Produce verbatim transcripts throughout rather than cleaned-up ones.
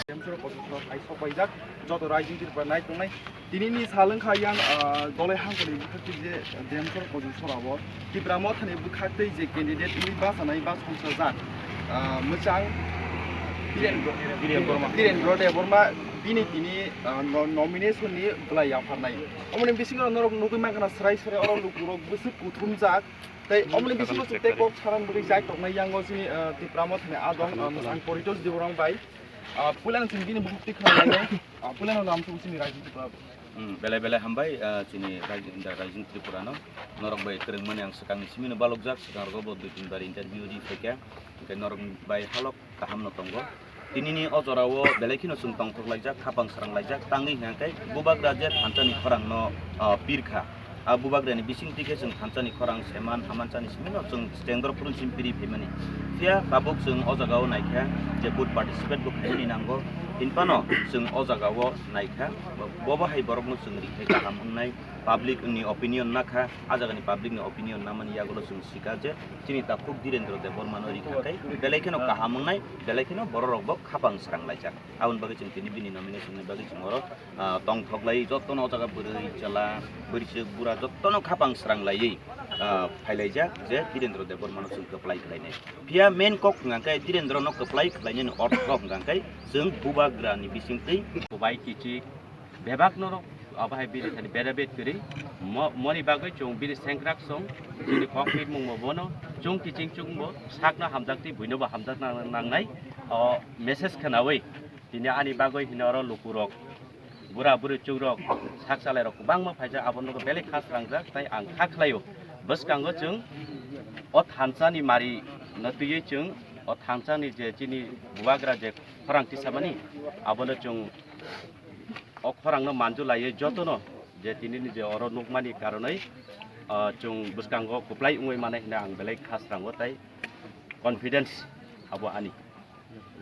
Demsoro kotor kotor hai sok paijak, joto raijing Tripura nai tongnai. Tinini sal wngkha yang, ah, Dolai Hangkoni bwkhaktwi je Demsoro kotor sorao Tipra Mothani bwkhaktwi je candidate wngwi bachanai ba songchajak, ah, mwchang Biren, Biren Debbarma. Biren Debbarma bini tini, ah, no-, nomination ni bwlai yapharnai. Omoni bisingo norok nugwi mankha na srai srai oro lukurok bwswk kuthumjak. Tei omoni bisingo chwng tei kok saran bagwi chai toknai yango chini, ah, Tipra Mothani adong, ah, mwchang Poritosh Debbarma bai. Ah, puilano chwng bini bukhuk twi khna lainai. Ah, puilano nam song chini raijing Tripura. Hmm, belai belai hambai, ah, chini raijing, da raijing Tripura no. Norok bai kwrwngmani ang swkangni simino balokjak, swkang rogo bo dui tin bar interview ri phaikha. Hwnkhe norok bai halok kaham no tongo. Tinini o jorao belai kheno chwng tongthok laijak, khapang srang laijak, tangwi hwnkhe bubagra je thansa ni khorang no, ah, pirkha. A bubagra ni bisingtwi khe chwng thansa ni khorang seman haman chani simi no chwng stengdor phuru chini piri phaimani. Phiya tabuk chwng o jagao naikha je vote participate bo khaimani nango. Hinphano chwng o jagao naikha, bo bo hai borok no chwng rikhe kaham wngnai. Public ni opinion nakha, a jagani public ni opinion namani yagulo chwng sikha je chini takhuk Dhirendra Debbarma no rikha tei belai kheno kaham wngnai, belai kheno borok rok bo khapang srang laijak. Aboni bagwi chwng tini bini nomination ni bagwi chwng oro, ah, tongthok lai jotono o jaga bwrwi chwla, bwrwisuk bura jotono khapang srang laiwi, ah, phailaijak je Dhirendra Debbarma no chwng kwplai khlainai. Phiya main kok hwnkha khe Dhirendra no kwplai khlainani ortho hwnkha khe chwng bubagra ni bisingtwi. Kubai kichik, bebak norok abo hai bini thani bedabet kwrwi. Mo-, moni bagwi chwng bini sengkrak song, chini kok ni mung bo bono, chwng kiching chwng bo sakno hamjak twi buino bo hamjak nang-, nangnai. O message khwnawi tini ani bagwi hino oro lukurok, bura buri chukrok, sak salai rok kwbangma phaijak, abo nogo belai kha srangjak, tai ang kha khlaio. Bwskango chwng o thansa ni mari no twiwi chwng o thansa ni je chini bubagra je khorang tisamani, abono chwng o khorangno manju laiwi jotono je tinini je oro nukmani karonwi, ah, chwng bwskango kwplai wngwi mano hinwi ang belai kha srango tai confidence abo ani.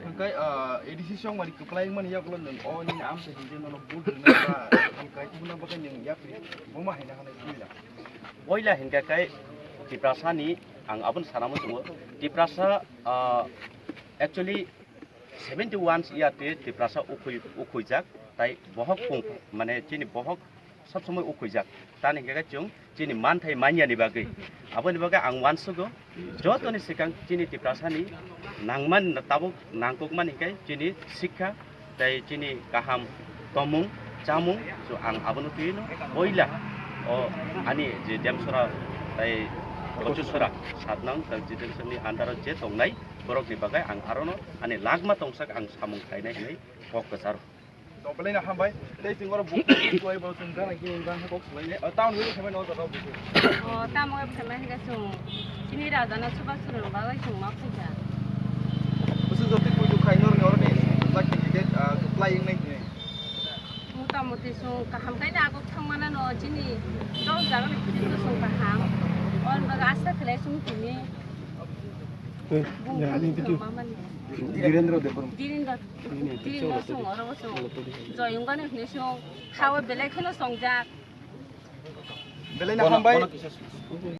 Hwnkhe, ah, A D C song mani kwplai wngmani yagulo nwng o nini amsa hinwi nono vote rwna ba hwnkhe tubuna bagwi nwng yapri buma haina hanai puila. Puila hinkhe khe Tiprasa ni ang aboni sanamo chwngo Tiprasa, ah, actually seventy one year twi Tiprasa ukhui-, ukhuijak, tai bohok pung, mane chini bohok sob somoi ukhuijak. Tani hwnkhe chwng chini manthai manyani bagwi, aboni bagwi ang uansugo, jotoni swkang chini Tiprasani nangman tabuk nangkukmani hwnkhe chini sikha tei chini kaham tomung chamung, so ang abono twino poila o ani je Demsora tei Kochusora satnang tei Jitenswrni under o je tongnai borokni bagwi ang arono ani lagma tongsak ang samung khlainai hinwi kok kwcharo. To belai no hambai tei chwng oro buku buku ai bo chwng gana khe bang kok swlai ne. O town hwlwi khamai no jaga buku. O tamo khamai hwnkhe chwng chini raja no chuba chwrwng bagwi chwng ma phaikha. Busu jotwi kuitu khai norni oroni jak candidate, ah, kwplai wngnai hwnwi. Mota moti chwng kaham khe da kok thangmana no chini dol jaga ni khuti chwng kaham. On baga asta khlai chwng tini. Bung ya, ani khani video. Mamani. Dhirendra Debbarma. Dhirendra. Dhirendra song, oro song. Joyung gani hini song. Hawa belai kheno songjak. Belai na hambai.